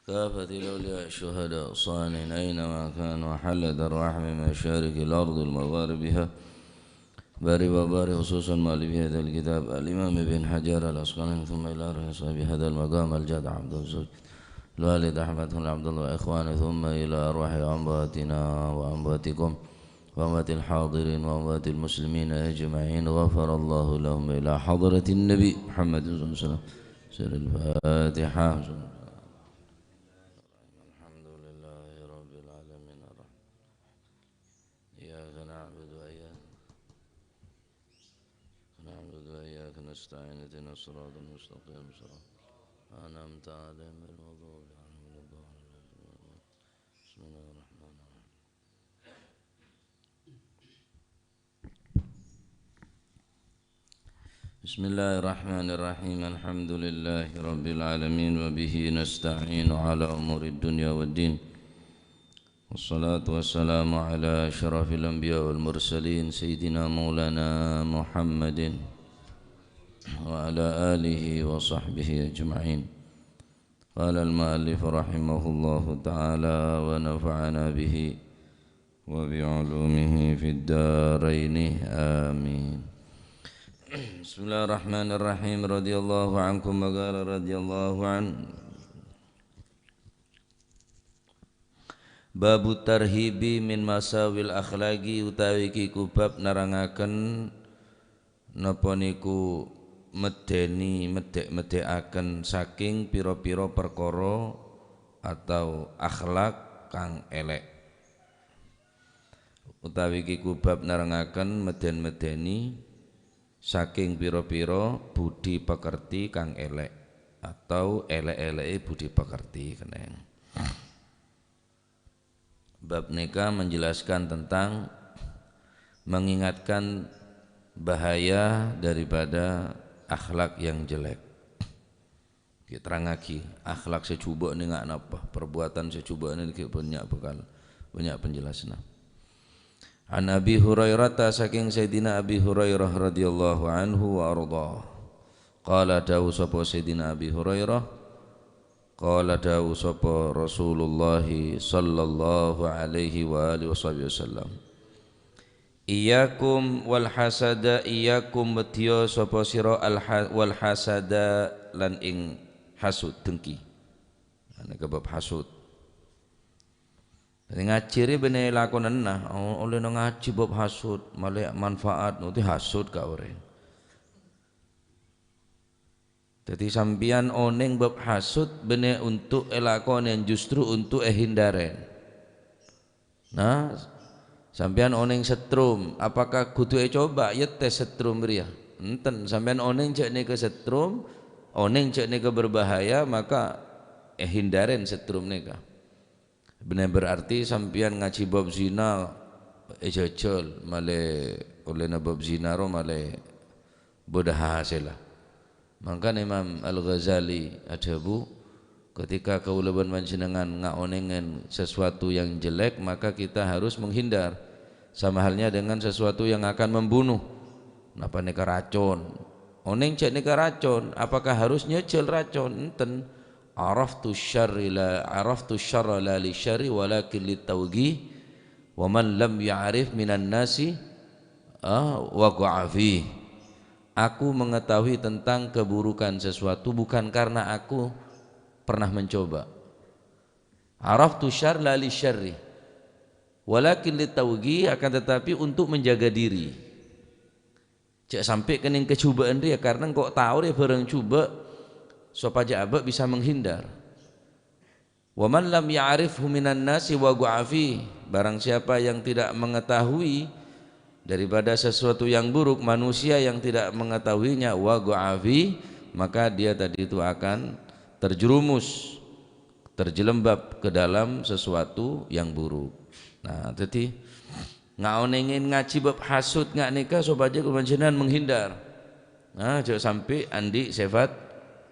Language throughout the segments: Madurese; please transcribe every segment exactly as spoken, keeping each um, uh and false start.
كافة الأولياء الشهداء الصالحين أينما كانوا، حلت أرواحهم من مشارق الأرض ومغاربها، باري وباري، خصوصا مؤلفي هذا الكتاب الإمام ابن حجر العسقلاني، ثم إلى أرواح أصحاب هذا المقام الجد عبد الزوج الوالد أحمد بن عبد الله وإخوانه، ثم إلى أرواح أمواتنا وأمواتكم وأموات الحاضرين وأموات المسلمين أجمعين، غفر الله لهم، إلى حضرة النبي محمد صلى الله عليه وسلم. سر الفاتحة. الحمد لله رب العالمين. الرحمن. إياك نعبد وإياك نعبد وإياك نستعين. اهدنا الصراط المستقيم. صراط أنعمت عليهم غير المغضوب عليهم ولا الضالين. بسم الله الرحمن الرحيم. بسم الله الرحمن الرحيم. الحمد لله رب العالمين، وبه نستعين على أمور الدنيا والدين. والصلاة والسلام على أشرف الأنبياء والمرسلين، سيدنا مولانا محمد وعلى آله وصحبه أجمعين. قال المؤلف رحمه الله تعالى ونفعنا به وبعلومه في الدارين. آمين. بسم الله الرحمن الرحيم. رضي الله عنكم وقال رضي الله عنه. Babu tarhibi min masawil akhlaqi, utawi kiku bab nerangaken napa niku medeni, medek-medekaken saking pira-pira perkara atau akhlak kang elek. Utawi kiku bab nerangaken meden-medeni saking pira-pira budi pekerti kang elek atau elek-eleke budi pekerti keneng. Bab neka menjelaskan tentang mengingatkan bahaya daripada akhlak yang jelek. Kita terangagi akhlak sejubak ini nggak napa, perbuatan sejubak ini kayak banyak bekal, banyak penjelasannya. An Abi Hurairah, saking Sayyidina Abi Hurairah radhiyallahu anhu wa ardha. Qala, dawuh sapa Sayyidina Abi Hurairah, qala, dawuh sapa Rasulullah sallallahu alaihi wa alihi wasahbihi wasallam, "Iyyakum wal hasada, iyyakum, wedhiya sapa sira al ha-, wal hasada, lan ing hasud, dengki." Nah, neka bab hasud. Jadi ngaji ri bene lakonanna, o-, oleh no ngaji bab hasud, malah manfaat, nanti hasud ka oreng. Jadi sampeyan oneng bab hasud bene untuk elakonen, justru untuk ehindaren. Nah, sampeyan oneng setrum, apakah kudu ecoba ya tes setrum beriya? Enten, sampeyan oneng cek neka setrum, oneng cek neka berbahaya, maka ehindaren setrum neka. Bene berarti sampeyan ngaji bab zina, ejajal, male olehna bab zina ro male boda hasela. Mangkana Imam Al-Ghazali adhabu, "Ketika kaula ban panjenengan ngaonengen sesuatu yang jelek, maka kita harus menghindar. Sama halnya dengan sesuatu yang akan membunuh." Napa neka racun? Oneng cek neka racun, apakah harus nyejel racun? Enten. "Araftu syarri la, araftu syarra la li syarri walakin li taugi, wa man lam ya'rif minan nasi, ah, waqa'a fi." Aku mengetahui tentang keburukan sesuatu bukan karena aku pernah mencoba. "Araftu syarra la li syarri, walakin li taugi," akan tetapi untuk menjaga diri. Cek sampai kening kejubaan dia, karena engko' tahu dia barang juba, supaya abak bisa menghindar. "Wa man lam ya'rifhu minan nasi waqa'a fi." Barang siapa yang tidak mengetahui daripada sesuatu yang buruk, manusia yang tidak mengetahuinya, waqa'a fi, maka dia tadi itu akan terjerumus, terjelembab ke dalam sesuatu yang buruk. Nah, jadi ngaonengin ngaji bab hasud nga' neka supaya kepanjenengan menghindar. Nah, jek sampai andi' sifat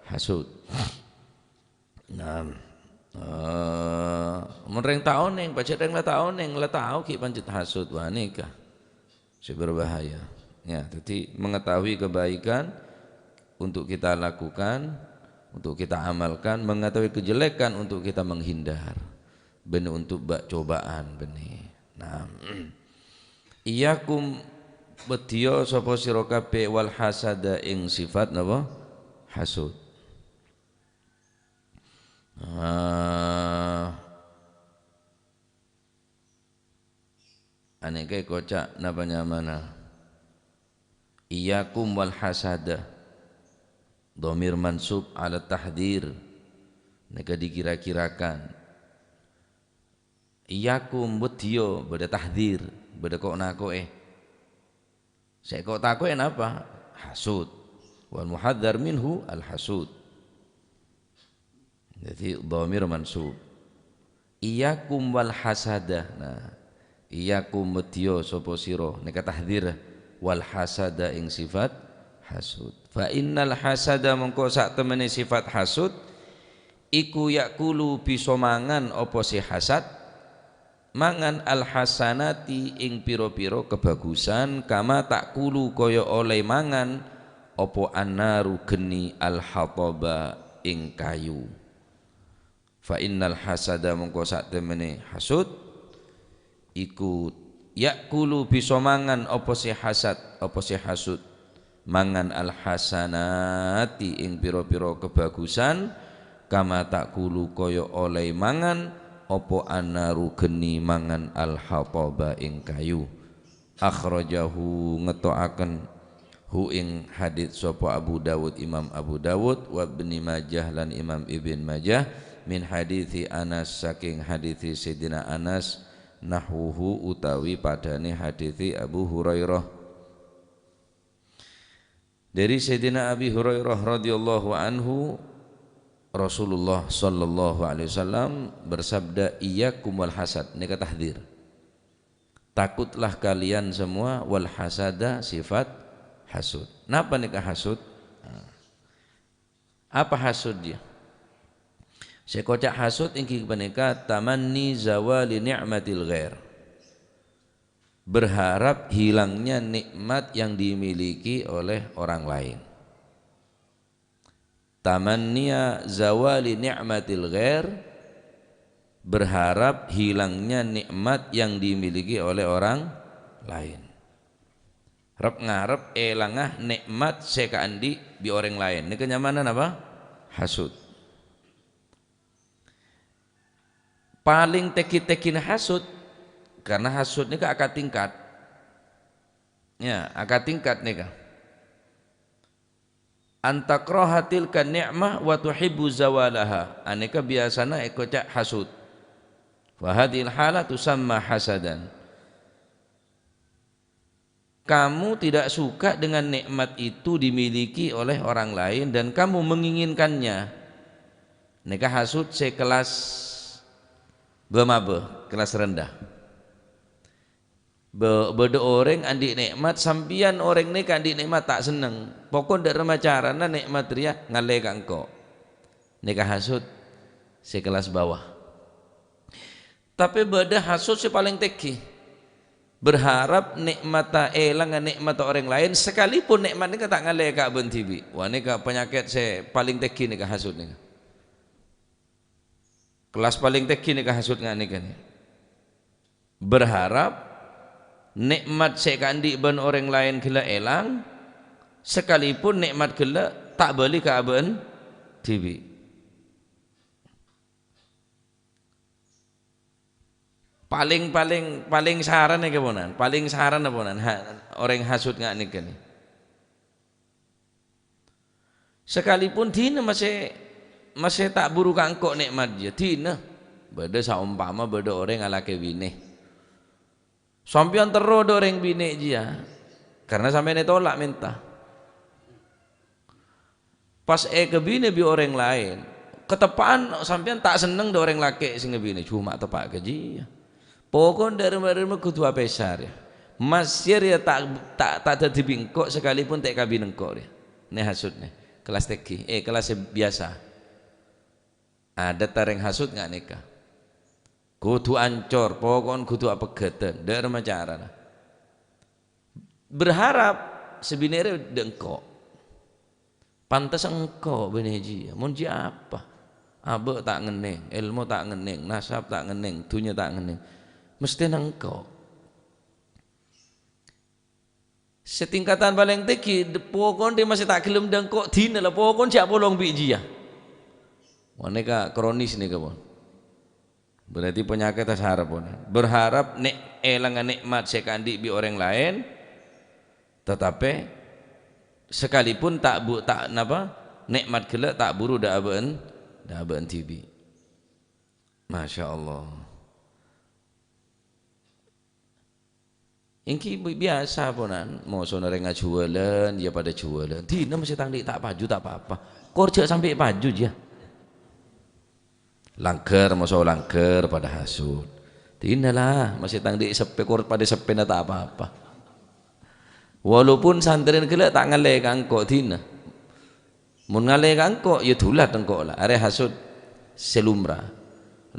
hasud. Nah, eh, mun reng ta' oneng, pajak reng la ta' oneng, la tau ki' pancet hasud, wah neka se berbahaya. Ya, jadi mengetahui kebaikan untuk kita lakukan, untuk kita amalkan, mengetahui kejelekan untuk kita menghindar. Bânnè untuk bâ-, cobaan bânnè. Nah, iyyakum, weddiya sapa sira kabeh, wal hasada, ing sifat napa? Hasud. Ah. Anèka èkoca' napa nyamana? Iyyakum wal hasada. Dhamir mansub ala tahdzir. Nèka dikira-kirakan. Iyyakum, weddiya, bâdâ tahdzir, bâdâ ko'-, nako'è. Sè èko-, tako'è napa? Hasud. Wal muhadzar minhu al hasud. Jadi, dhamir mansub. Iyyakum wal hasada. Nah, iyyakum, weddiya sapa sira, nèka tahdzir, wal hasada, ing sifat hasud. Fa innal hasada, mongko satemene sifat hasud, iku ya'kulu, bisa mangan apa sè hasad, mangan al hasanati, ing pira-pira kabhâghusân, kama ta'kulu, kaya olè mangan apa annaru gheni al hataba, ing kayu. Fa innal hasada, mongko satemene hasud, iku ya'kulu, bisa mangan apa sè hasad, apa sè hasud, mangan al hasanati, ing pira-pira kabhâghusân, kama ta'kulu, kaya olè mangan apa annaru gheni mangan al hataba, ing kayu. Akhrajahu, ngetto'aken hu, ing hadits, sapa Abu Dawud, Imam Abu Dawud, wa Ibni Majah, lan Imam Ibn Majah, min haditsi Anas, saking haditsi Sayyidina Anas, nahwuhu, utawi padhâna haditsi Abu Hurairah. Dari Sayyidina Abi Hurairah radhiyallahu anhu, Rasulullah sallallahu alaihi wasallam bersabda, "Iyyakum wal hasad." Nèka tahdzir. "Takutlah kalian semua, wal hasada," sifat hasud. Napa nèka hasud? Nah. Apa hasud, ya? Sè èkoca' hasud ènggi panèka tamanni zawali ni'matil ghair. Berharap hilangnya nikmat yang dimiliki oleh orang lain. Tamanniya zawali ni'matil ghair, berharap hilangnya nikmat yang dimiliki oleh orang lain. Rep-ngarep èlanga nikmat sè kaandi' bi' orèng laèn. Nèka nyamana napa? Hasud. Palèng tènggi-tènggina hasud, karena hasud nèka akatingkat. Ya, akatingkat nèka. "An takraha tilka ni'mah wa tuhibbu zawalaha." Anèka biyasana èkoca' hasud. "Fa hadhil hala tusamma hasadan." Kamu tidak suka dengan nikmat itu dimiliki oleh orang lain dan kamu menginginkannya. Nèka hasud sè kelas bâ-mabâ, kelas rendah. Bâ-, bâdâ orèng andi' nè'mat, sampèyan orèng nèka andi' nè'mat ta' senneng. Pokok dâ' remma carana nè'mat rèya ngallè ka engko'. Nèka hasud sè kelas bawah. Tapè bâdâ hasud sè palèng tèngghi. Berharap nè'matta èlanga nè'matta orèng laèn, sakalèpon nè'mat nèka ta' ngallè ka abâ'na dhibi'. Wah, nèka panyakèt sè palèng tèngghi nèka hasud nèka. Kelas palèng tèngghi nèka hasud nga' nèka nè. Berharap nè'mat sè èkaandi' bân orèng laèn ghellâ' èlang, sakalèpon nè'mat ghellâ' ta' bâli ka abâ'na dhibi'. Palèng, palèng, palèng sarana kè ponan, palèng sarana ponan, ha-, orèng hasud nga' nèka nè. Sakalèpon dhina masè, masè ta' buru ka engko' nè'mat jiyâ, dhina. Bâdâ saompama bâdâ orèng alakè binè. Sampèyan terro dâ' orèng binè jiyâ, karna sampèyan ètola' mènta. Pas èkabinè bi' orèng laèn, kateppa'an sampèyan ta' senneng dâ' orèng lakè' sè ngabinè, coma teppa' ka jiyâ. Pokok dâ' remma-remma kodhu apèsa rèya. Massè rèya ta', ta', ta' dhâddhi bi' engko' sakalèpon ta' èkabinè engko' rèya. Nè hasud nè, kelas tèngghi, eh, kelas sè biyasa. Adâddhâ rèng hasud nga' nèka. Kodhu ancor, poko'en kodhu apegghâdhân, dâ' remma carana. Berharap sè binè rèya dâ' engko'. Pantes engko' bânnè jiyâ. Mon jiyâ apa? Abâ' ta' ngennèng, èlmo ta' ngennèng, nasab ta' ngennèng, dhunnya ta' ngennèng. Mesthèna engko'. Sè tingkatan palèng tèngghi, d-, pokon dhimma sè ta' ghellem dhâ' engko' dinah la, pokon jhâ' apolong bi' jiyâ. Panèka kronis nèka, pon. Berarti panyakèt sarep, pon. Berharap nè-, èlanga nè'mat sè èkaandi' bi' orèng laèn, tatapè sakalipun ta' bu-, ta', napa, nè'mat ghellâ' ta' buru dhâ' abâ'na, dhâ' abâ'na dhibi'. Masya Allah. Èngghi bi-, biyasa, ponan, mosona rèng ajhuwâlân, iyâ padâ jhuwâlân. Dinah masè tang andi' ta' paju, ta' pa-apa. Kor jhâ' sampè' paju, jiyâ. Langghâr, moso langghâr, padâ hasut. Dinah la, masè tang andi' seppè, kor padâ seppèna ta' pa-apa. Walaupun santrèna ghellâ' ta' ngallè ka engko', dinah. Mon ngallè ka engko', iyâ dulat engko' la, arè hasut sè lumra.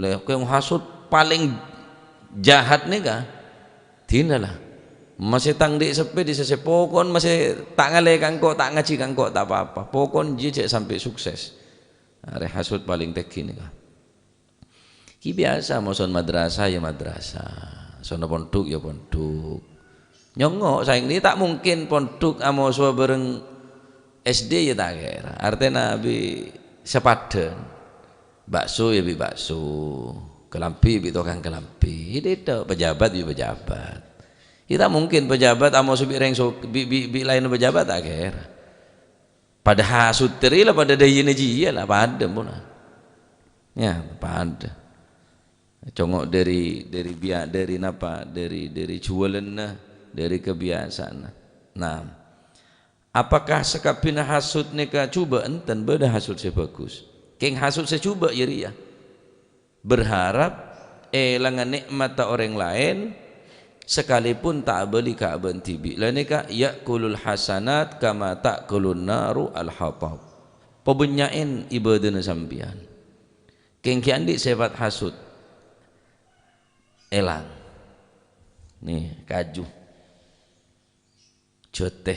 Lè, kèng hasut palèng jahat nèka, dinah la. Masè tang andi' seppè, di sè pokon masè ta' ngallè ka engko', ta' ngajhi ka engko', ta' pa-apa. Pokon jiyâ jhâ' sampè' sukses. Arè hasut palèng tèngghi nèka. Ghi biyasa, mosona madrasah ya madrasah, mosona pondhuk ya pondhuk. Nyongngo' saèngghâ ta' mungkin pondhuk amosowa bhâreng S D ya ta' kèra. Artèna bi' sapadhân. Bakso ya bi' bakso, kalambhi bi' tokang kalambhi. Dhâddhi pejabat ya pejabat. Ya ta' mungkin pejabat amoso bi' rèng so-, bi', bi', bi' laènna pejabat ta' kèra. Padâ hasut terri la padâ dâjâna jiyâ la padâ pona. Ya, padâ. Congo' dâri, dâri biya-, dâri napa? Dâri, dâri juwâlânna, dâri kabiyasa'anna. Nah, apakah sakabbhiyânna hasut nèka jhubâ'? Enten, bâdâ hasut sè bhâghus. Kèng hasut sè jhubâ' ya rèya. Berharap èlanga nè'matta orèng laèn, sakalèpon ta' abâli ka abâ'na dhibi'. La nèka, "Ya'kulul hasanat kama ta'kulun naru al-hatab." Pabânnya'è ibâdâna sampèyan. Kèng ghi' andi' sèfat hasut. Èlang. Nè, kaju. Jhâtè.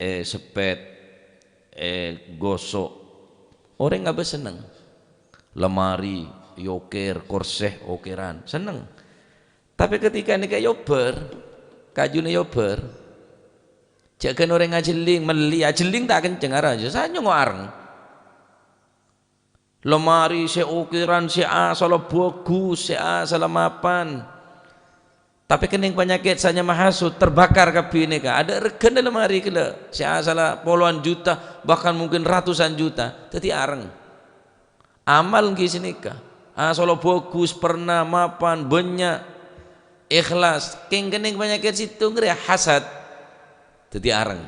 Eh, seppèt, eh, goso'. Orèng abâ' senneng. Lemari, èokèr, korsè, okèran. Senneng. Tapè ketika nèka èobhâr, kajuna èobhâr. Jhâ' ghân orèng ajhelling, mellè, ajhelling ta' kenceng, ara, sanyong areng. Lemari sè okèran sè asalla bhâghus, sè asalla mapan. Tapè kennèng panyakèt sanyama hasut, terbakar kabbhi nèka. Adâ' règhâna lemari ghellâ', sè asalla polowan juta, bahkan mungkin ratusan juta. Dhâddhi areng. Amal ghi sanèka. Asalla bhâghus, pernah mapan, bânnya', ikhlas. Kèng kennèng panyakèt sèttong rèya hasad. Dhâddhi areng.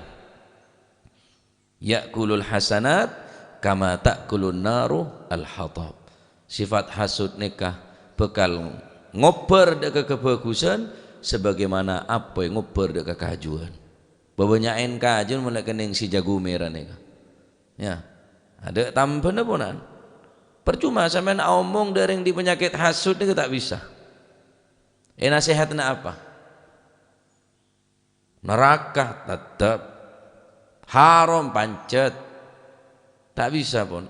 "Ya'kulul hasanat kama ta'kulun naru al-hatab." Sifat hasut nèka bhâkal ngobhâr dâ' ka kabhâghusân sabâgâmana apoy ngobhâr dâ' ka kajuwân. Bâbânnya'è kaju mon la kennèng sè jhâghumè ra nèka. Ya, adâ' tambhâna ponan. Parcoma sampèyan aomong dâ' rèng dhi' panyakèt hasut nèka ta' bisa. Ènasèhatana apa? Naraka, tettep. Haram, pancet. Ta' bisa, pon.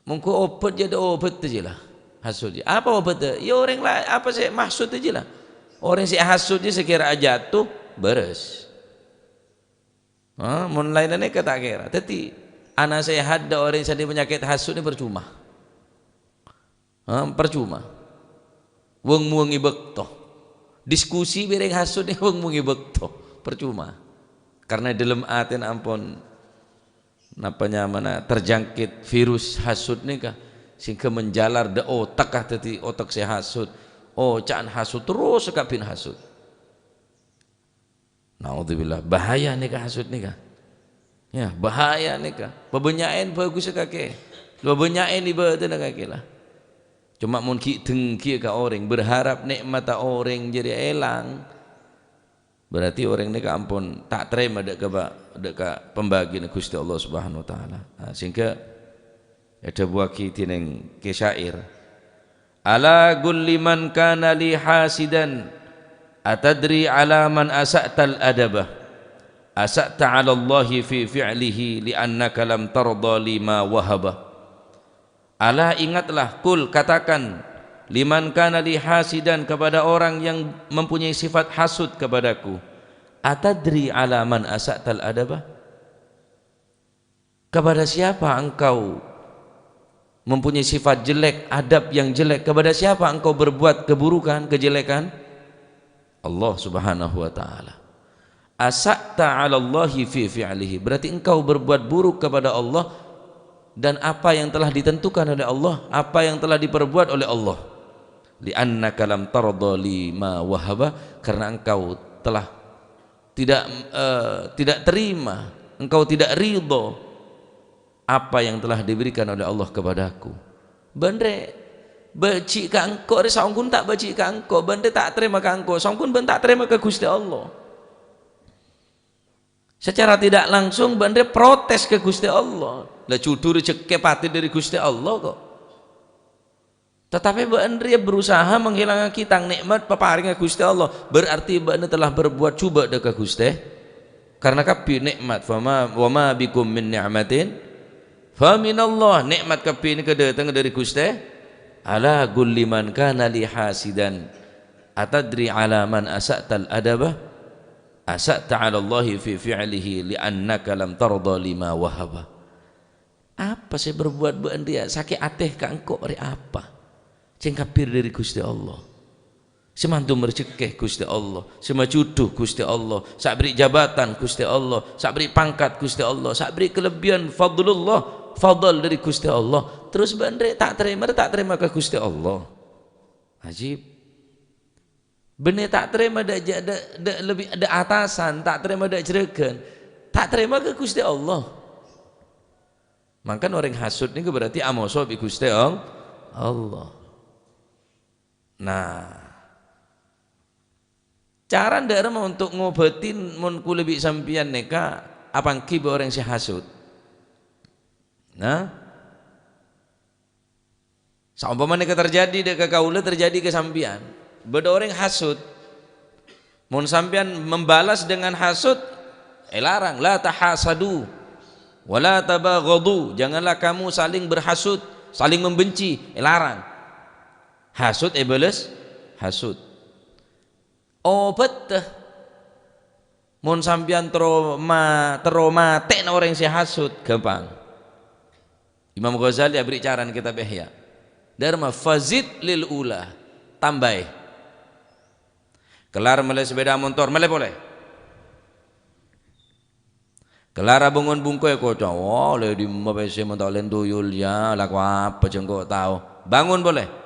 Mongghu obhât, jhâ' dâ' obhât jiyâ la. Hasut jiyâ. Apa obhât? Ya, orèng la-, apa sè mahsud jiyâ la. Orèng sè hasut jiyâ sè kèra ajhâto, bârâs. Ha, mon laènna nèka ta' kèra. Dhâddhi, anasèhat dâ' orèng sè andi' panyakèt hasut nèka parcoma. Ha, parcoma. Weng-mowengngè bâkto. Diskusi bi' rèng hasut nèka weng-mowengngè bâkto. Parcoma. Karna è dâlem atèna ampon, napa nyamana, terjangkit virus hasut nèka. Sehingga menjalar dâ' otak, ah, dhâddhi otak sè hasut. Oh, ca'na hasut terros, sakabbhiyân hasut. Naudzubillah, bahaya nèka hasut nèka. Ya, bahaya nèka. Pabânnya'è bhâghussa kakè. Pabânnya'è ibâdâna kakè la. Coma mon ghi' dengghiyâ ka orèng, berharap nè'matta orèng jârèya èlang, berarti orèng nèka ampon ta' tarèma dâ' ka ba-, dâ' ka pambâgiyânna Ghustè Allah Subhanahu wa Ta'ala. Nah, sehingga èdhâbuwâghi dhinèng kè syair, "Ala kulli man kana li hasidan, atadri ala man asa'tal adaba?" Asa'ta 'alallahi fi fi'lihi li'annaka lam tardha lima wahaba. Ala, ingatlah, qul, katakan, liman kana li hasidan, kepada orang yang mempunyai sifat hasud kepadaku, atadri 'ala man asa'tal adaba? Kepada siapa engkau mempunyai sifat jelek, adab yang jelek? Kepada siapa engkau berbuat keburukan, kejelekan? Allah Subhanahu wa Ta'ala. Asa'ta 'alallahi fi fi'lihi. Berarti engkau berbuat buruk kepada Allah dan apa yang telah ditentukan oleh Allah, apa yang telah diperbuat oleh Allah. Li'annaka lam tardha lima wahaba, karena engkau telah tidak, eh, tidak terima, engkau tidak ridho apa yang telah diberikan oleh Allah kepadaku. Bân rè bâji' ka engko', rè saongghuna ta' bâji' ka engko', bân rè ta' tarèma ka engko', saongghuna bân ta' tarèma ka Ghustè Allah. Secara tidak langsung bân rè protes ka Ghustè Allah. La jhudhu rajhekkè patè dhâri Ghustè Allah kok. Tetapi bân rè berusaha menghilangkan tang nè'mat paparèngnga Ghustè Allah, berarti bân telah berbuat jhubâ' dhâ' ka Ghustè. Karena kabbhi nè'mat, "Fama, wa ma bikum min ni'matin fa minallah." Nè'mat kabbhi nèka dâteng dhâri Ghustè. "Ala qul liman kana li hasidan, atadri 'ala man asa'tal adaba? Asa'ta 'alallahi fi fi'lihi li'annaka lam tardha lima wahaba." Apa sè berbuat bân rèya sakè' atè ka engko' rè apa? Sè kabbhi dhâri Ghustè Allah. Sè mandum rajhekkè Ghustè Allah, sè majhudhu Ghustè Allah, sè aberri' jabatan Ghustè Allah, sè aberri' pangkat Ghustè Allah, sè aberri' kalebbiyân fadlullah, fadl dhâri Ghustè Allah. Terros bân rè ta' tarèma, ta' tarèma ka Ghustè Allah. Ajib. Bân rè ta' tarèma dhâ', dhâ', dhâ' lebbi, dhâ' atasan, ta' tarèma dhâ' jhurâghân, ta' tarèma ka Ghustè Allah. Mangkana orèng hasud nèko berarti amoso bi' Ghustè All-, Allah. Nah, cara dhâ' remma untuk ngobâtin mon kulâ bi' sampèyan nèka apangghi bi' orèng sè hasud. Nah, saompama nèka terjadi dhâ' ka kaulâ, terjadi ka sampèyan. Bâdâ orèng hasud. Mon sampèyan membalas dengan hasud, èlarang, "La tahasadu, wa la tabaghadu." Janganlah kamu saling berhasud, saling membenci, èlarang. Hasud èbâles hasud. Obâdhâ. Mon sampèyan terro ma-, terro matè'na orèng sè hasud, ghâmpang. Imam Ghazali aberri' carana kitab Ihya. Dhâ' remma, "Fazid lil ula," tambâi. Kellar mellè sepeda montor, mellè polè. Kellar abângon bungko èkoca', "Wah, lè dimma pèssè mon ta' lèn tuyul, ya, lako apa jâ' engko' tao?" Bângon polè.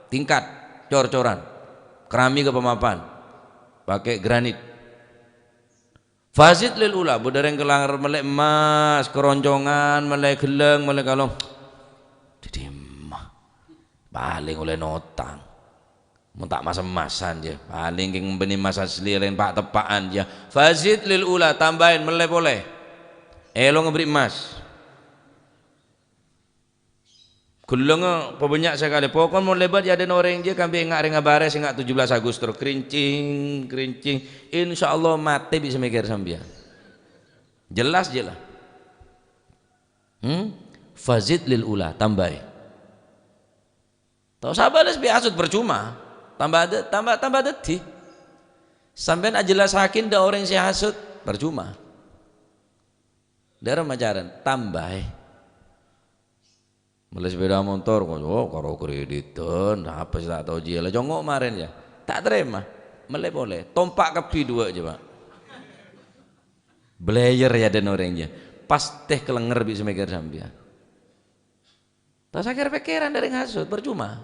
Tingkat, cor-coran. Keramik apa mapan. Pakai granit. Fazid lil ula, bâdâ rèng kellar mellè emmas, keroncongan, mellè ghellâng, mellè kalong. Dhâddhi emma. Palèng ollè notang. Mon ta' mas-emmasan, jâ. Palèng kèng bânnè emmas asli, lèn pa'-teppa'an, jâ. Fazid lil ula, tambâi, mellè polè. Èlonga aberri' emmas. Ghellângnga pabânnya' sakalè. Pokon mon lèbât è adâ'na orèng jâ, kaangghuy enga' rèng abârâ sè enga' tujuh belas Agustus. Krincing, krincing. Insyaallah matè bisa mèkkèr sampèyan. Jelas, jelas. Hmm? Fazid lil ula, tambâi. Ta' osa bâles bi' hasud, parcoma. Tambâ dâ-, tambâ, tambâ dhâddhi. Sampèyan ajellassaghi dhâ' orèng sè hasud, parcoma. Dhâ' remma carana, tambâi. Mellè sepeda montor, kok, oh, karo kreditan, apa sè ta' tao jiyâ. La, congo' marèn, ya. Ta' tarèma. Mellè polè. Tompa' kabbhi duwâ', coba. Belayer, ya, dhân orèng, ya. Pastè kalènger bi' sè mèkkèr sampèyan. Ta' sakèra pèkkèran dhâri hasud, parcoma.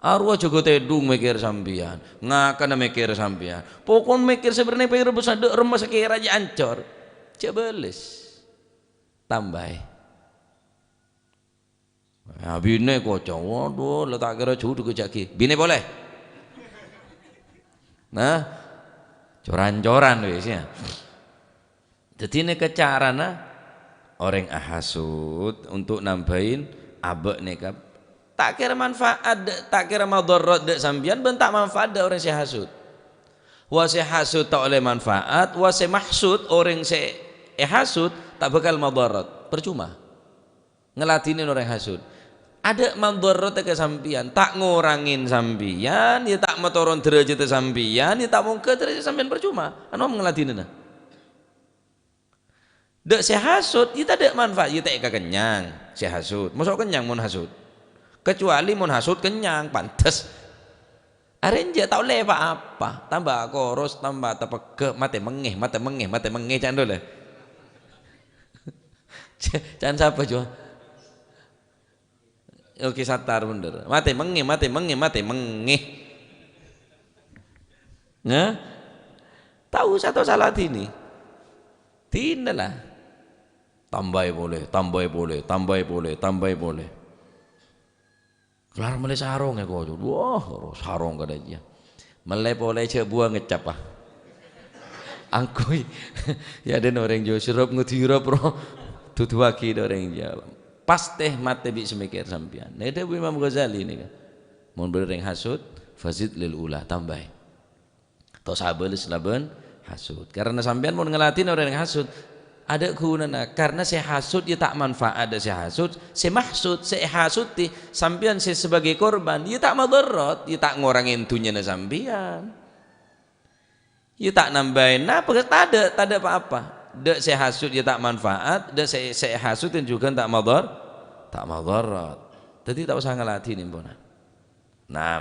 Arowa jâgâ tèdung mèkkèr sampèyan, ngakanna mèkkèr sampèyan. Pokon mèkkèr sè bârnè pèkkèr bâsa dhâ' remma sakèra jâ' ancor. Jâ' bâles. Tambâi. Ya, binè koca', waduh, la ta' kèra judhu kejjhâ' ghi. Binè polè. Nah, coran-coran wis, ya. Dhâddhi nèka carana orèng ahasud untuk nambâi abâ' nèka. Ta' kèra manfaat, ta' kèra madharat dhâ' sampèyan bân ta' manfaat dhâ' orèng sè hasud. Wa sè hasud ta' ollè manfaat, wa sè mahsud, orèng sè èhasud, ta' bhâkal madharat. Percuma. Ngladhinè orèng hasud. Adâ' madharat ka sampèyan, ta' ngorangè sampèyan, ya ta' matoron dârâjhâddhâ sampèyan, ya ta' mongghâ dârâjhâddhâ sampèyan, percuma. Anu ngladhinèna. Dâ' sè hasud, ya tadâ' manfaat, ya ta' èkakennyang sè hasud. Mosok kennyang mon hasud? Kecuali mon hasud kennyang, pantes. Arèya enjâ' ta' ollè pa-apa, tamba koros, tamba tapegghâ', matè mengngè, matè mengngè, matè mengngè, can dulè. Can sapa, Jo? Oke, Sattar bhender. Matè mengngè, matè mengngè, matè mengngè. Nah, tao satu salah dini. Dina lah. Tambai polè, tambai polè, tambai polè, tambai polè. Kelar mellè sarong ya, kok. Wah, sarong kadhâjâ. Mellè polè jhâ' buwâ ngecap, ah. Angghuy. Ya, den orèng Jawa sirop ngudi rop, ro. Duduwaghi orèng Jawa. Pastè matè bi' sè mèkkèr sampèyan. Nè dhâbu Imam Ghazali nèka. Mon bâdâ orèng hasud, fazid lil ula, tambai. To sabâlâs labân hasud. Karena sampèyan mon ngladhinè orèng hasud, adâ' ghunana. Karena sè hasud ya ta' manfaat dâ' sè hasud, sè mahsud, sè èhasudi, sampèyan sè sebagai korban, ya ta' madharat, ya ta' ngorangè dhunnyana sampèyan. Ya ta' nambâi napa, tadâ', tadâ' pa-apa. Dâ' sè hasud ya ta' manfaat, dâ' sè, sè èhasudi jhughân ta' madhar-, ta' madharat. Dhâddhi ta' osa ngladhinè, empona. Nah,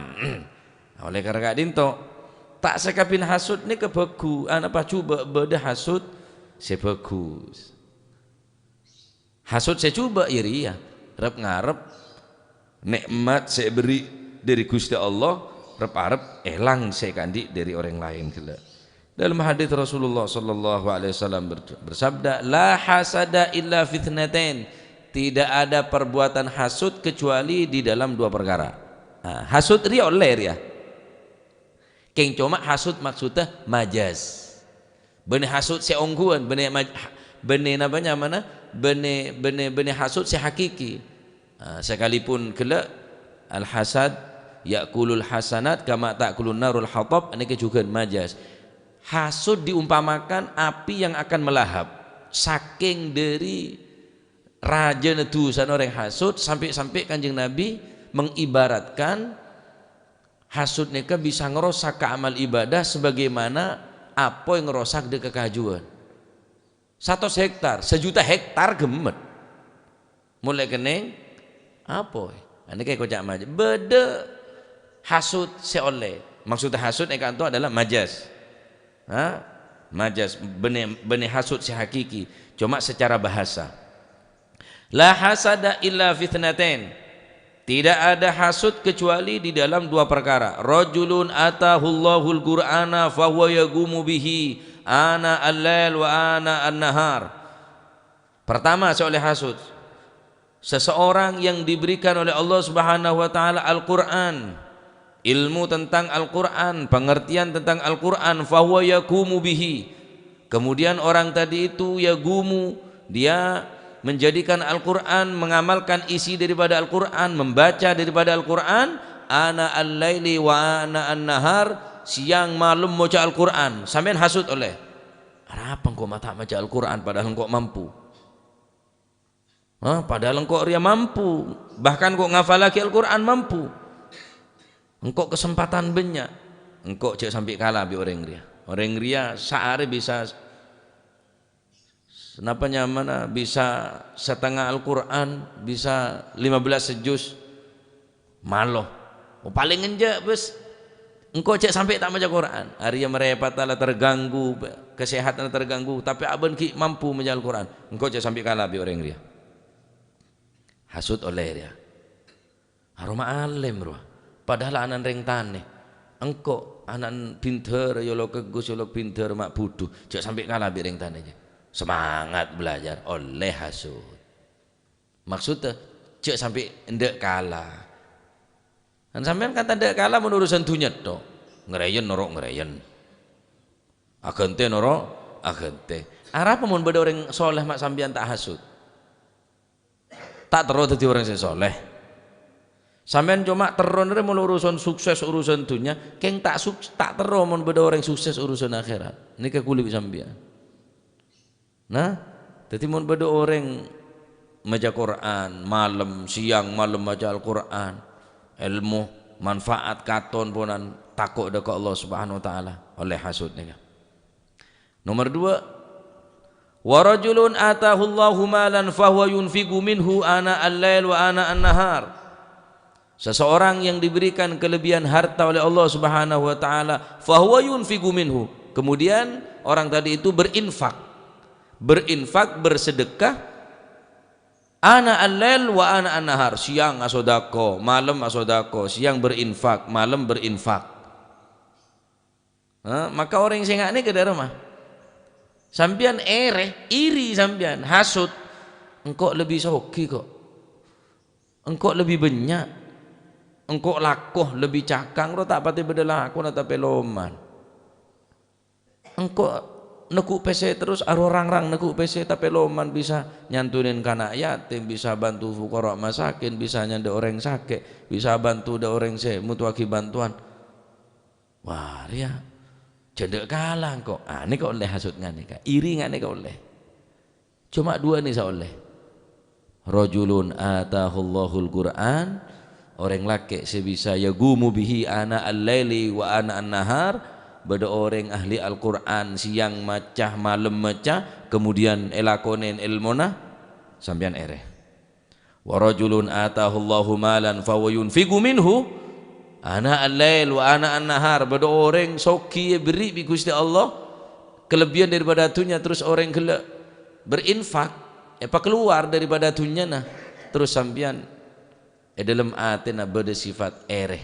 oleh karena ka'dinto, ta' sakabin hasud nèka bhâghu-, anapa jhubâ' bâdâ hasud sè bhâghus. Hasud sè jhubâ' ya rèya, rep-ngarep nè'mat sè èberri' dâri Ghustè Allah, rep-arep èlang sè èkaandi' dâri orèng laèn ghellâ'. Dalam hadis Rasulullah sallallahu alaihi wasallam ber-, bersabda, "La hasada illa fitnatain." Tidak ada perbuatan hasud kecuali di dalam dua perkara. Nah, hasud rèya ollè rèya. Kèng coma hasud maksoddhâ majaz. Bânnè hasud sè ongghuwân, bânnè maj-, bânnè napa nyamana? Bânnè, bânnè, bânnè hasud sè hakiki. Ah, sakalipun ghellâ', al-hasad ya'kulul hasanat kama ta'kulun narul hatab, nèka jhughân majaz. Hasud diumpamakan api yang akan melahap. Sakèng dâri rajâna dhusana orèng hasud, sampè'-sampè' Kanjeng Nabi mengibaratkan hasud nèka bisa ngrosak ka amal ibadah sebagaimana apoy ngrosak dâ' kakajuwân. Satos hektar, sajuta hektar ghemmet. Mon la èkennèng apoy. Anèka èkoca' majaz. Bâdâ hasud sè ollè. Maksud hasud è ka'anto adalah majaz. Ha? Majaz, bânnè, bânnè hasud sè hakiki. Coma secara bahasa. "La hasada illa fitnatain." Tidak ada hasud kecuali di dalam dua perkara. "Rajulun atahullahul Qur'ana fahuwa yaqumu bihi ana al-lail wa ana an-nahar." Pertama, sè ollè hasud. Seseorang yang diberikan oleh Allah Subhanahu wa Ta'ala Al-Quran, ilmu tentang Al-Quran, pengertian tentang Al-Quran, fahuwa yaqumu bihi. Kemudian orang tadi itu yaqumu, dia menjadikan Al-Quran, mengamalkan isi daripada Al-Quran, membaca daripada Al-Quran, ana al-laili wa ana an-nahar, siang malem maca Al-Quran. Sampèyan hasud ollè. Arapa engko' ma' ta' maca Al-Quran padahal engko' mampu? Hah? Padahal engko' rèya mampu, bahkan engko' ngafallaghi Al-Quran mampu. Engko' kasempatan bânnya', engko' jhâ' sampè' kala bi' orèng rèya. Orèng rèya saarè bisa, napa nyamana, bisa satengnga Al-Quran, bisa lima belas juz. Malo. Oh, palèng enjâ', bes. Engko' jhâ' sampè' ta' maca Quran. Arèya marèpata la terganggu, kesehatanna terganggu, tapè abâ'na ghi' mampu maca Al-Quran. Engko' jhâ' sampè' kala bi' orèng rèya. Hasud ollè rèya. Aroma alèm rowa. Padahal ana'na rèng tanè. Engko' ana'na bhindhâr, yolok ghus, yolok bhindhâr, ma' budhu. Jhâ' sampè' kala bi' rèng tanè, jhâ'. Semangat belajar, ollè hasud. Maksudda, jhâ' sampè' endâ' kala. Kan sampèyan kan tadâ' kala mon urusan dhunnya tok. Ngrèyen noro' ngrèyen. Aghântè noro' aghântè. Arapa mon bâdâ orèng soleh ma' sampèyan ta' hasud? Ta' terro dhâddhi orèng sè soleh. Sampèyan coma terro nèka mon urusan sukses, urusan dhunnya, kèng ta' suks-, ta' terro mon bâdâ orèng sukses urusan akhèrat. Nèka kulâ bi' sampèyan. Nah, dhâddhi mon bâdâ orèng maca Qur'an, malem, sèyang, malem maca Al-Qur'an, èlmo, manfaat, katon ponan, tako' dâ' ka Allah Subhanahu wa Ta'ala, ollè hasud nèka. Nomer dua, "Wa rajulun atahullahu malan fahuwa yunfiqu minhu ana al-lail wa ana an-nahar." Seseorang yang diberikan kelebihan harta oleh Allah Subhanahu wa Ta'ala, fahuwa yunfiqu minhu. Kemudian orang tadi itu berinfak. Berinfak, bersedekah. Ana al-lail wa ana an-nahar. Siang asodako, malem asodako. Siang berinfak, malem berinfak. Ha, maka orèng sè nga' nèka dâ' remma. Sampèyan èrè, iri sampèyan, hasud. Engko' lebbi soghi kok. Engko' lebbi bânnya'. Engko' lako lebbi cakang, ro ta' patè bâdâ lakona tapè loman. Engko' neggu' pèssè terros, aro rang-rang neggu' pèssè tapè loman bisa nyantunin kana' yatim, bisa bantu fuqara masakin, bisa nyandhâ orèng sakè', bisa bantu dâ' orèng sè mottowaghi bantowan. Wah, rèya jhândhâ' kala engko'. Ah, nèka ollè hasud nga' nèka. Iri nga' nèka ollè. Coma duwâ' nèka sè ollè. Rajulun atahullahul Qur'an, orèng lakè' sè bisa yaqumu bihi ana al-laili wa ana an-nahar, bâdâ orèng ahli Al-Qur'an, sèyang maca, malem maca, kemudian èlakonè èlmona, sampèyan èrè. "Wa rajulun atahullahu malan fahuwa yunfiqu minhu ana al-lail wa ana an-nahar." Bâdâ orèng soghi èberri' bi' Ghustè Allah kelebbiyân daripada dhunnya, terros orèng ghellâ' berinfak, èpakalowar daripada dhunnyana, terros sampèyan è dâlem atèna bâdâ sifat èrè,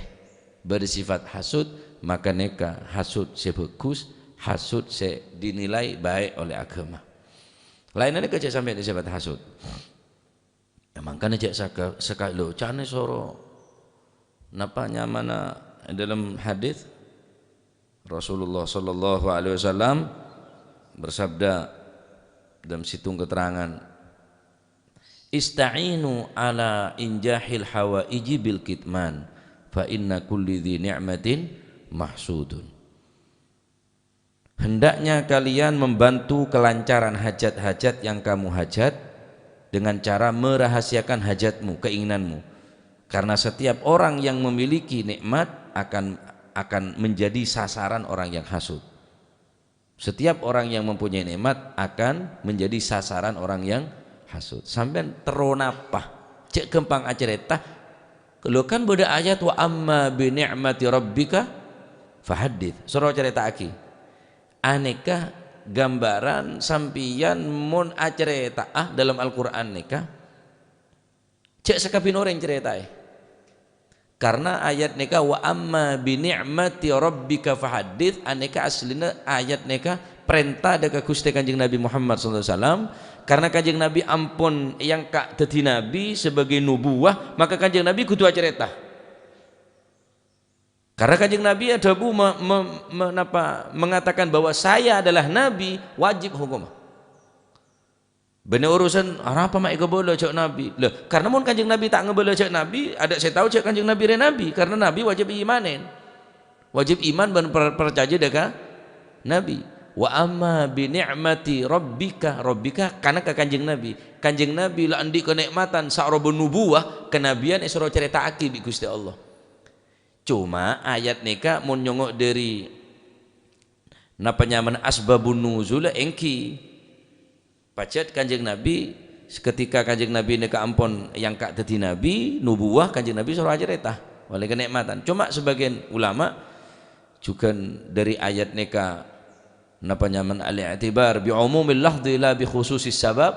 bâdâ sifat hasud, maka nèka hasud sè bhâghus, hasud sè dinilai baik oleh agama. Laènna nèka jhâ' sampèyan èsèbat hasud. Ya, mangkana jhâ' saka-, saka-, lho, canè soro. Napa nyamana è dâlem hadis Rasulullah sallallahu alaihi wasallam bersabda dalam situng keterangan, "Ista'inu ala injahil hawaiji bil kitman, fa inna kulli dzi ni'matin mahsudun." Hendaknya kalian membantu kelancaran hajat-hajat yang kamu hajat dengan cara merahasiakan hajatmu, keinginanmu. Karena setiap orang yang memiliki nikmat akan, akan menjadi sasaran orang yang hasud. Setiap orang yang mempunyai nikmat akan menjadi sasaran orang yang hasud. Sampèyan terro napa? Jhâ' ghâmpang acarèta. Lho, kan bâdâ ayat, "Wa amma bi ni'mati rabbika fahaddits." Soro carèta'aghi. Anèka gambaran sampèyan mon acarèta'a dâlem Al-Qur'an nèka, jhâ' sakabbhiyânna orèng carèta'è. Karna ayat nèka, "Wa amma bi ni'mati rabbika fahaddits," anèka asllina ayat nèka parènta dâ' ka Ghustè Kanjeng Nabi Muhammad sallallahu alaihi wasallam. Karna Kanjeng Nabi ampon èangka' dhâddhi nabi sebagai nubuwah, maka Kanjeng Nabi kodhu acarèta. Karena Kanjeng Nabi adhâbu me-, me-, me-, napa, mengatakan bahwa saya adalah nabi, wajib hokomma. Bânnè urusan, "Arapa ma' èkabâlâ jhâ' nabi?" Lah, karena mon Kanjeng Nabi ta' ngabâlâ jhâ' nabi, adâ' sè tao jhâ' Kanjeng Nabi rè nabi, karena nabi wajib imanèn. Wajib iman bân per-, parcajâ dâ' ka nabi. "Wa amma bi ni'mati rabbika," rabbika kana ka Kanjeng Nabi. Kanjeng Nabi la andi' kanè'matan sa'roba nubuwah, kanabiyân èsoro carèta'aghi bi' Ghustè Allah. Coma ayat nèka mon nyongngo' dhâri napa nyamana asbabun nuzul, èngghi pajhât Kanjeng Nabi, ketika Kanjeng Nabi nèka ampon èangka' dhâddhi nabi, nubuwah, Kanjeng Nabi soro acarèta oleh kanè'matan. Coma sebagian ulama jhughân dhâri ayat nèka napa nyamana al-i'tibar bi umumil lafdzi la bi khususis sabab,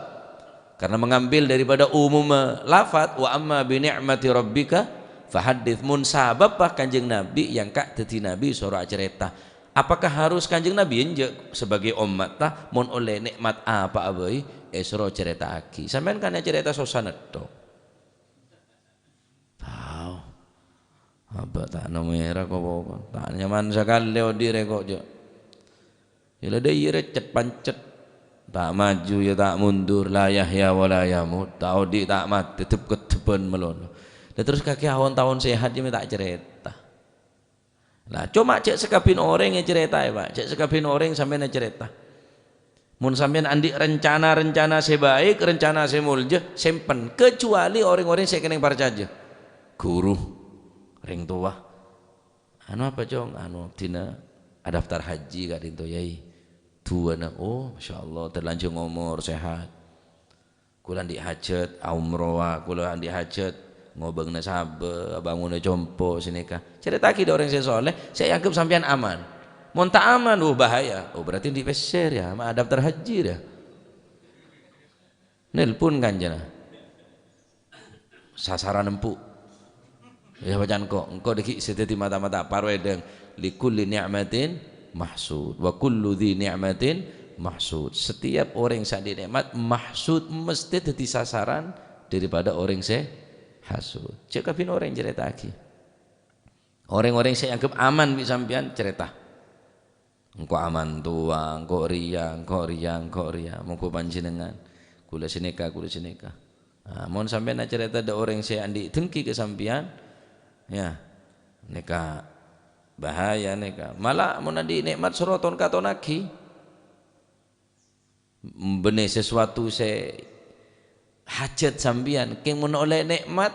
karena mengambil daripada umumnya lafaz, "Wa amma bi ni'mati rabbika fahaddits." Mon sabâbbhâ Kanjeng Nabi èangka' dhâddhi nabi soro acarèta. Apakah harus Kanjeng Nabi? Enjâ', sebagai ommatta, mon ollè nè'mat apa'a bhâi, èsoro carèta'aghi. Sampèyan kan acarèta sossa nètto. Tao. Abâ' ta' nèmèra ko-, ko-, ko-, ta' nyaman sakalè odi' rè ko', jâ'. Yâ la dâ' iyâ rè cet-pancet. Ta' maju yâ ta' mundur, la yahya wa la yamut. Ta' odi' ta' matè, dhep-kedhebbhân malolo. Lah, terros kakè aon-taon sehat jâ' mè' ta' carèta. Lah, coma jâ' sakabin orèng ècarètaè, Pak. Jâ' sakabin orèng sampèyan ècarèta. Mon sampèyan andi' rencana-rencana sè baik, rencana sè molja, simpen. Kecuali orèng-orèng sè kennèng parcajâ. Ghuru, rèng towa. "Anu apa, Cong?" "Anu, dina adaftar haji ka'dinto, Yai. Duwâna." "Oh, masyaallah, terlanjung omor, sehat." "Kaulâ andi' hajat aumrowa, kaulâ andi' hajat ngobâng nasabâ, abângona compo', sanèka." Carèta'aghi dâ' orèng sè soleh, sè èangghep sampèyan aman. Mon ta' aman, wuh, bahaya. Oh, berarti andi' pèssè rèya, ma' adaftar haji rèya. Nelpon kancana. Sasaran empu'. Iyâ, bâcaan engko'. Engko' dâggi' sè dhâddhi mata-mata parwèdhâng. "Likulli ni'matin mahsud, wa kullu dzi ni'matin mahsud." Setiap orèng sè andi' nikmat mahsud, mesti dhâddhi sasaran daripada orèng sè hasud. Jâ' kabin orèng carèta'aghi. Orèng-orèng sè èangghep aman bi' sampèyan, carèta. "Engko' aman towa, engko' rèya, engko' rèya, engko' rèya." Moghâ panjhennengan, "Kaulâ sanèka, kaulâ sanèka." Nah, mon sampèyan acarèta dâ' orèng sè andi' dengki ka sampèyan, yâ, nèka bahaya nèka. Mala mon andi' nè'mat soro ton-katonaghi. Bânnè sesuatu sè hajat sampèyan, kèng mon ollè nè'mat,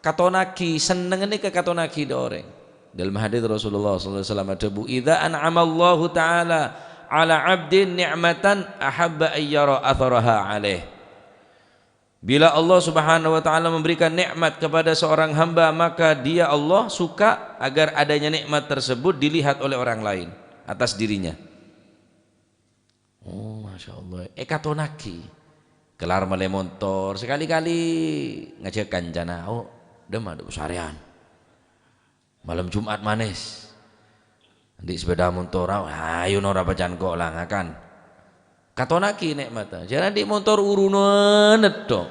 katonaghi, sennengnga nèka katonaghi dâ' orèng. Dâlem hadits Rasulullah sallallahu alaihi wasallam adhâbu, "Idza an'amallahu ta'ala 'ala 'abdin ni'matan ahabba an yara atharaha 'alaih." Bila Allah Subhanahu wa Ta'ala memberikan nikmat kepada seorang hamba, maka dia, Allah, suka agar adanya nikmat tersebut dilihat oleh orang lain atas dirinya. Oh, Masya Allah. Èkatonaghi. Kellar mellè montor, sekali-kali ngajhâk kancana, "Oh, dâmma, dâ' sarèyan. Malem Jumat manès. Andi' sepeda montor, ayo nora pacan ko' la ngakan." Katonaghi nè'matta. Jârèya andi' montor urunan netto.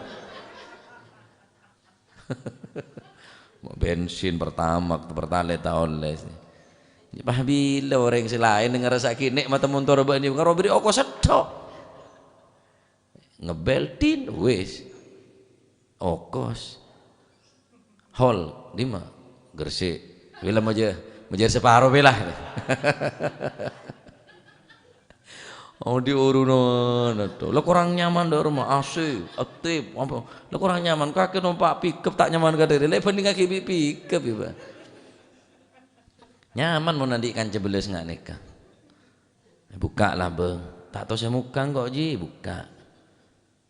Bensin, Pertamax, Pertalite ta' ollè. Apabila orèng sè laèn ngrassaaghi nè'matta montor bâ'na, karo bherri' ongkos sèttong. Ngebel, din, wis. Ongkos. Hol, dimma? Gresik. Bilâ majâ-, majâr saparo bilâ. Oh, diurunan to. La korang nyaman dâ' roma, A C, atip, apa. La korang nyaman, kakè nompa' pickup ta' nyaman kadhâri. La bhândhingngaghi bi' pickup, yâ, Pak. Nyaman mon andi' kanca bellâs nga' nèka. Bukka' labâng. Ta' tao sè mokka' engko', Ji, bukka'.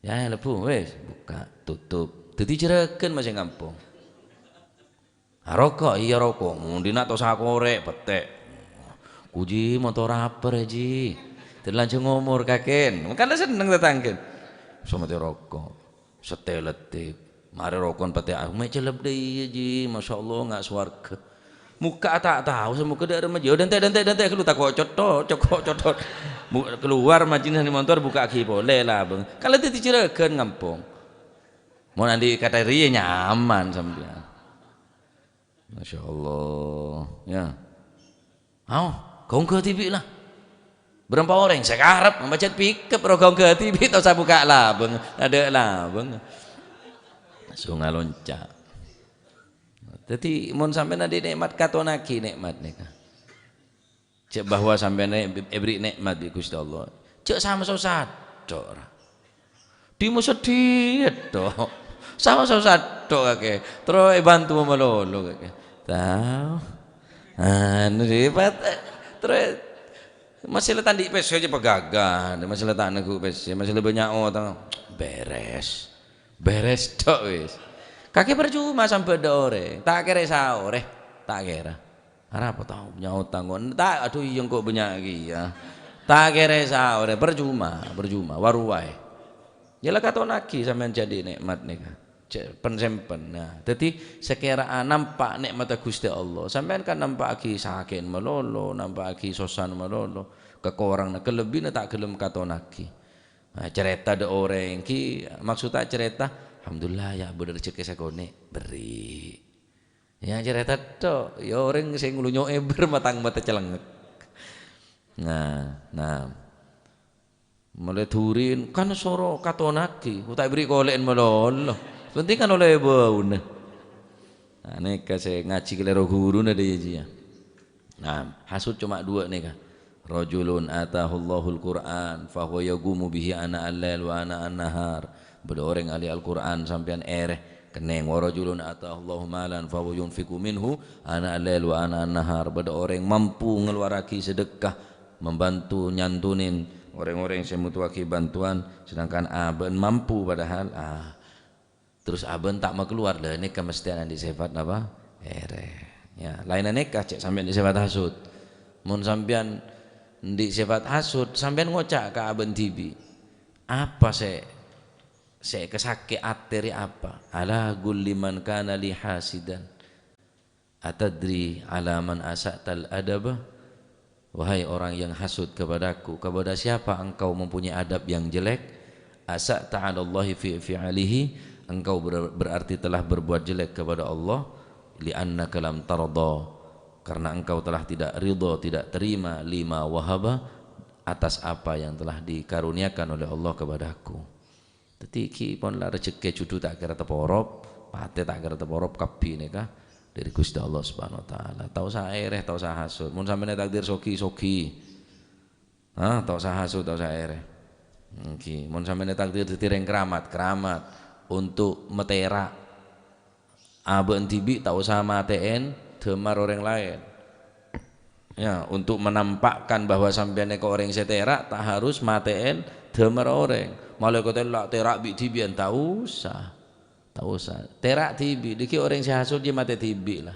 Yâ, lebbu, wis, bukka', tutup. Dhâddhi jhurâghân masè ngampong. Aroko', iyâ roko'. Mon dinna' to sakorè', pettè'. Kuji motor apa rè, Ji? Terlanjung omor kakèn. Kan la senneng tatangghâna. Somate roko'. Seteletip. Marè roko'na pettè'. Mè' cellep dâ' iyâ, Ji. Masya Allah, nga' sowarghâ. Mokka' ta' tao, sè mokka' dâ' remma, jiyâ, dântè', dântè', dântè', kalu tako' cotto', coko' cotto'. Mu-, kalowar majina neng montor, bukka'aghi polè labâng. Kan la dhâddhi jhurâghân ngampong. Mon andi' katèriyè nyaman sampèyan. Masya Allah, yâ. Ao, ghâ-ongghâ dhibi' la. Bârâmpa orèng sè karep, mampajhât pickup, ro ghâ-ongghâ dhibi', ta' osa bukka' labâng, adâ' labâng. Sunga lonca'. Dhâddhi, mon sampèyan andi' nè'mat, katonaghi nè'mat nèka. Jhâ' bahwa sampèyan è-, èberri' nè'mat bi' Ghustè Allah. Jhâ' sama-sama sèttong, ra. Dhimma sedhi sèttong. Sama-sama sèttong kakè. Terro èbhânto malolo kakè. Tao. Anu, sifat, terro masè la ta' andi' pèssè jhâ' pagâgâ. Masè la ta' nèghu pèssè. Masè la bânnya' otang. Bèrès. Bèrès tok wis. Kakè parcoma sambhât dâ' orèng, ta' kèra saorè, ta' kèra. Arapa tao bânnya' otang kok? Ta', adhu, iyâ engko' bânnya' kèya. Ta' kèra saorè, parcoma, parcoma, waru waè. Yâ la katonaghi sampèyan jhâ' andi' nè'mat nèka. Jhâ' pen-sempen. Nah, dhâddhi sakèra'a nampa' nè'matta Ghustè Allah, sampèyan kan nampa'aghi sakè'na malolo, nampa'aghi sosana malolo, kakoranganna, kalebbina ta' ghellem katonaghi. Nah, carèta dâ' orèng ghi, maksudda carèta, "Alhamdulillah, yâ, bâdâ rejhekkè sakonè', berri'." Yâ, carèta tok, yâ, orèng sè nglunyo'è bâr matang mata celengngek. Nah, nah. Molaè dhurin, kan soro katonaghi, ta' èberri' kolè'en malolo. Penting kan ollè bâuna. Nah, nèka sè ngajhi kalèro ghuruna dâ' iyâ jiyâ. Nah, hasud coma duwâ' nèka. "Rajulun atahullahul Qur'an, fahuwa yaqumu bihi ana'al lail wa ana'an nahar." Bâdâ orèng ahli Al-Qur'an sampèyan èrè, kennèng. "Wa rajulun atahullahu malan, fahuwa yunfiqu minhu ana'al lail wa ana'an nahar." Bâdâ orèng mampu ngeluarraghi sedekah, membantu nyantunin orèng-orèng sè mbutuwaghi bantuan, sedangkan abâ'na mampu padahal, ah, terros abâ'na ta' makalowar, la nèka mestèna andi' sèfat napa? Èrè. Ya, laènna nèka cè' sampèyan andi' sèfat hasud. Mon sampèyan andi' sèfat hasud, sampèyan ngoca' ka abâ'na dhibi', apa sè, sè èkasakè' atè rè apa? "Ala kulli man kana li hasidan." "Atadri ala man asa'tal adaba?" Wahai orang yang hasud kepadaku, kepada siapa engkau mempunyai adab yang jelek? "Asa'ta 'alallahi fi fi'alihi?" Engkau ber-, berarti telah berbuat jelek kepada Allah, "li'annaka lam tarda," karena engkau telah tidak ridha, tidak terima, "lima wahaba," atas apa yang telah dikaruniakan oleh Allah kepadaku. Dhâddhi, ghi pon la rejekkè judhu ta' kèra taporop, patè ta' kèra taporop, kabbhi nèka dâri Ghustè Allah Subhanahu wa Ta'ala. Ta' osa èrè, ta' osa hasud. Mon sampèyan ètakdir soghi, soghi. Ha, ta' osa hasud, ta' osa èrè. Èngghi, mon sampèyan ètakdir dhâddhi rèng keramat, keramat. Untuk matèra'. Abâ'na dhibi' ta' osa matè'èn dâmar orèng laèn. Ya, untuk menampakkan bahwa sampèyan nèka orèng sè tèra', ta' harus matè'èn dâmar orèng. Malaèkat la tèra' bi' dhibi'ân, ta' osa. Ta' osa. Tèra' dhibi', dhâggi' orèng sè hasud jiyâ matè dhibi' la.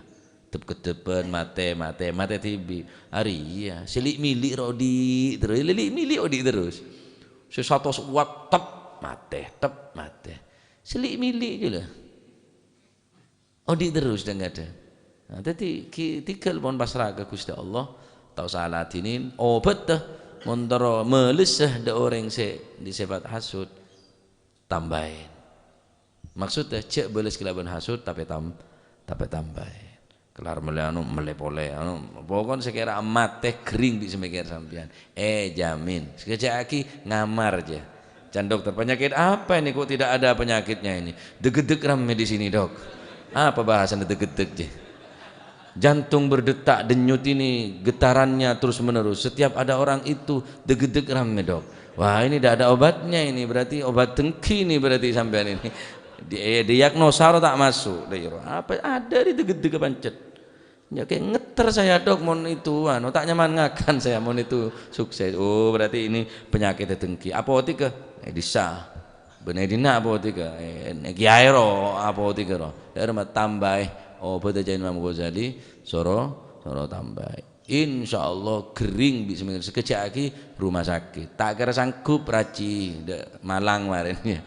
Dep-keddepan, matè, matè, matè dhibi'. Arèya, sè li'-mili' ro odi' terros, li'-mili' odi' terros. Sè satos watt, tep, matè, tep, matè. Sè li'-mili' jiyâ la. Odi' terros dhâng-kadhâng. Nah, dhâddhi ghi-, tèghâl pon pasra ka Ghustè Allah, ta' osa aladhinin, obhâddhâ, mon terro malessa dâ' orèng sè andi' sèfat hasud, tambâi. Maksoddhâ, jhâ' bâles kalabân hasud, tapè tam-, tapè tambâi. Kellar mellè anu, mellè polè, anu, pokon sakèra matè ghering bi' sè mèkkèr sampèyan. Èjhâmin. Sakejjhâ' aghi ngamar jiyâ. Can dokter, "Penyakit apa ini? Kok tidak ada penyakitnya ini? Degedeg rame di sini, Dok." Apa bahasana degedeg, jiyâ? "Jantung berdetak denyut ini, getarannya terus-menerus. Setiap ada orang itu, degedeg rame, Dok." Wah, ini tidak ada obatnya ini, berarti obat dengki ini berarti sampèyan ini. Di-, eh, diagnosa ro ta' maso', dâ' iyâ ro. Apa ada di degedeg pancet? Ya, kayak ngeter saya, Dok, mon itu, anu, tak nyaman ngakan saya mon itu sukses. Oh, berarti ini penyakit dengki. Apotik ke? Eh, bisa. Bânnè dinna' apotik ke? Eh, nè kiyaè ro, apotik ro. Dâ'remma tambâi. Oh, bhâdhân Imam Ghazali, soro, soro tambâi. Insyaallah ghering bi' seminggu. Sakejjhâ' aghi rumah sakit. Ta' kèra sanggup raji, dâ' malang marèn, ya.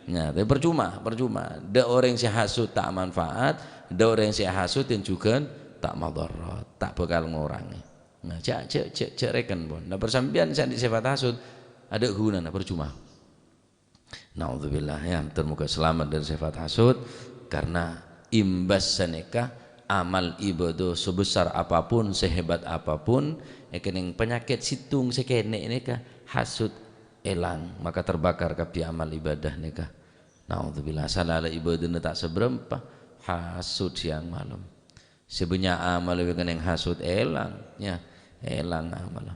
Nah, tapi percuma, percuma. Dâ' orèng sè hasud ta' manfaat, dâ' orèng sè hasud yang juga ta' madarat, ta' bhâkal ngorangè. Nah, jhâ', jhâ', jhâ', jhâ' rèken, pon. Nah, persampèyan sè andi' sèfat hasud, adâ' ghunana, percuma. Naudzubillah, ya, termoga selamat dari sèfat hasud, karena imbas sanèka amal ibadah sebesar apapun, sehebat apapun, èkennèng panyakèt sèttong sè kènè' nèka, hasud èlang, maka terbakar kabbhi amal ibadah nèka. Naudzubillah, sadhâjâ ibadahna ta' sabârâmpa, hasud siang malem. Sè bânnya' amal èkennèng hasud èlang, ya, èlang amal.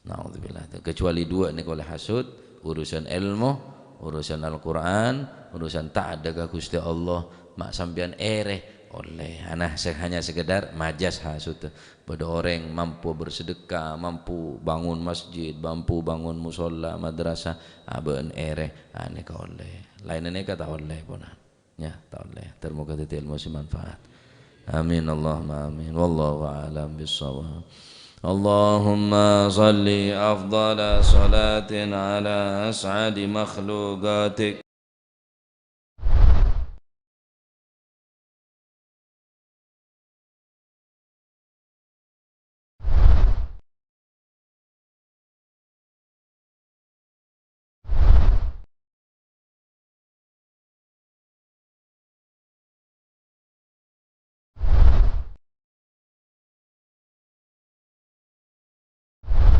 Naudzubillah. Kecuali duwâ' nèka ollè hasud, urusan èlmo, urusan Al-Qur'an, urusan ta'at ka Ghustè Allah. Ma' sampèyan èrè, ollè. Ana se-, hanya sekedar majas hasud. Bâdâ orèng mampu bersedekah, mampu bangun masjid, mampu bangun musholla, madrasah, abâ'na èrè, anèka ollè. Laènna nèka ta' ollè, ponan. Ya, ta' ollè. Termoga dhâddhi èlmo sè manfaat. Amin, Allahumma amin. Wallahu a'lam bissawab. Allahumma shalli afdhala shalatin ala as'adi makhluqatik.